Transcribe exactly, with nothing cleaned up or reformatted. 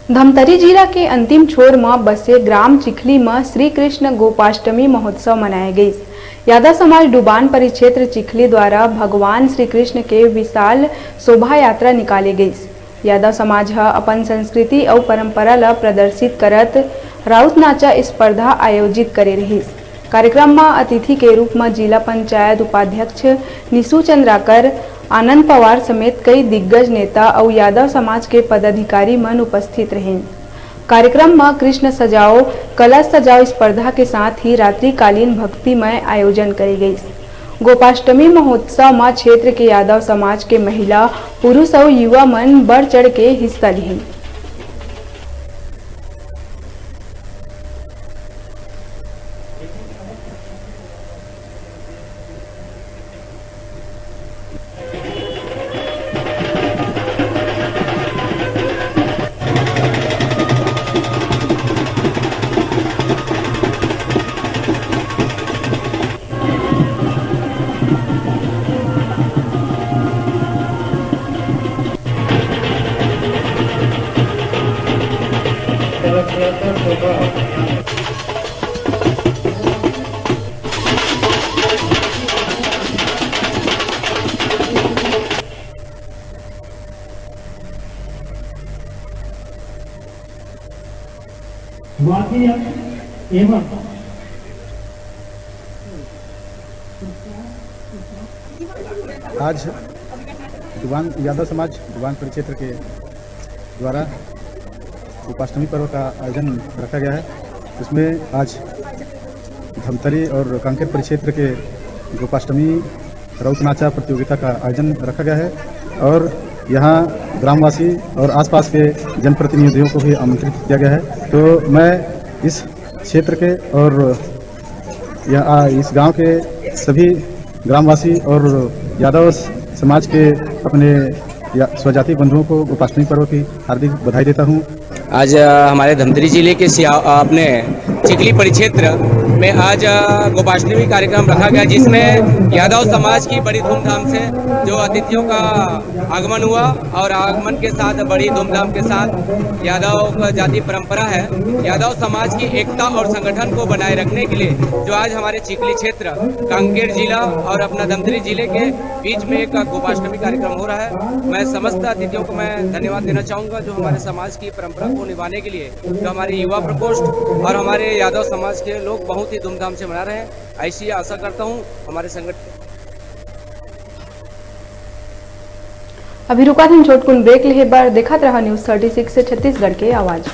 धमतरी जिला के अंतिम छोर म बसे ग्राम चिखली म श्री कृष्ण गोपाष्टमी महोत्सव मनाए गइस। यादव समाज डुबान परिक्षेत्र चिखली द्वारा भगवान श्री कृष्ण के विशाल शोभा यात्रा निकाले गइस। यादव समाज ह अपन संस्कृति अउ परंपरा ल प्रदर्शित करत राउत नाचा स्पर्धा आयोजित करे रहिस। कार्यक्रम म अतिथि के रूप म जिला पंचायत उपाध्यक्ष निशु चंद्राकर, आनंद पवार समेत कई दिग्गज नेता अउ यादव समाज के पदाधिकारी मन उपस्थित रहिन। कार्यक्रम म कृष्ण सजाओ, कलश सजाओ स्पर्धा के साथ ही रात्रिकालीन भक्तिमय आयोजन करे गइस। गोपाष्टमी महोत्सव म क्षेत्र के यादव समाज के महिला, पुरुष अउ युवा मन बढ़ चढ़ के हिस्सा लिहिन। वाद्य यंत्र एवं आज डुबान, यादव समाज डुबान परिक्षेत्र के द्वारा गोपाष्टमी पर्व का आयोजन रखा गया है। इसमें आज धमतरी और कांकेर परिक्षेत्र के गोपाष्टमी राउत नाचा प्रतियोगिता का आयोजन रखा गया है और यहाँ ग्रामवासी और आसपास के जनप्रतिनिधियों को भी आमंत्रित किया गया है। तो मैं इस क्षेत्र के और या, आ, इस गांव के सभी ग्रामवासी और यादव समाज के अपने या, स्वजाति बंधुओं को गोपाष्टमी पर्व की हार्दिक बधाई देता हूँ। आज, अ, हमारे धमतरी जिले के सिया-, अ, अपने चिखली परिक्षेत्र में आज, अ, गोपाष्टमी कार्यक्रम रखा गया, जिसमें यादव समाज की बड़ी धूमधाम से जो अतिथियों का आगमन हुआ और आगमन के साथ बड़ी धूमधाम के साथ यादव का जाति परंपरा है, यादव समाज की एकता और संगठन को बनाए रखने के लिए जो आज हमारे चिखली क्षेत्र, कांकेर जिला और अपना धमतरी जिले के बीच में एक गोपाष्टमी कार्यक्रम हो रहा है। मैं समस्त अतिथियों को मैं धन्यवाद देना चाहूँगा, जो हमारे समाज की परंपरा को निभाने के लिए जो हमारे युवा प्रकोष्ठ और हमारे यादव समाज के लोग बहुत ही धूमधाम से मना रहे हैं। ऐसी आशा करता हूँ हमारे संगठन। अभी रुका थन छोटकुन ब्रेक लेहे बर, देखत रहा न्यूज़ थर्टी सिक्स से छत्तीसगढ़ के आवाज़।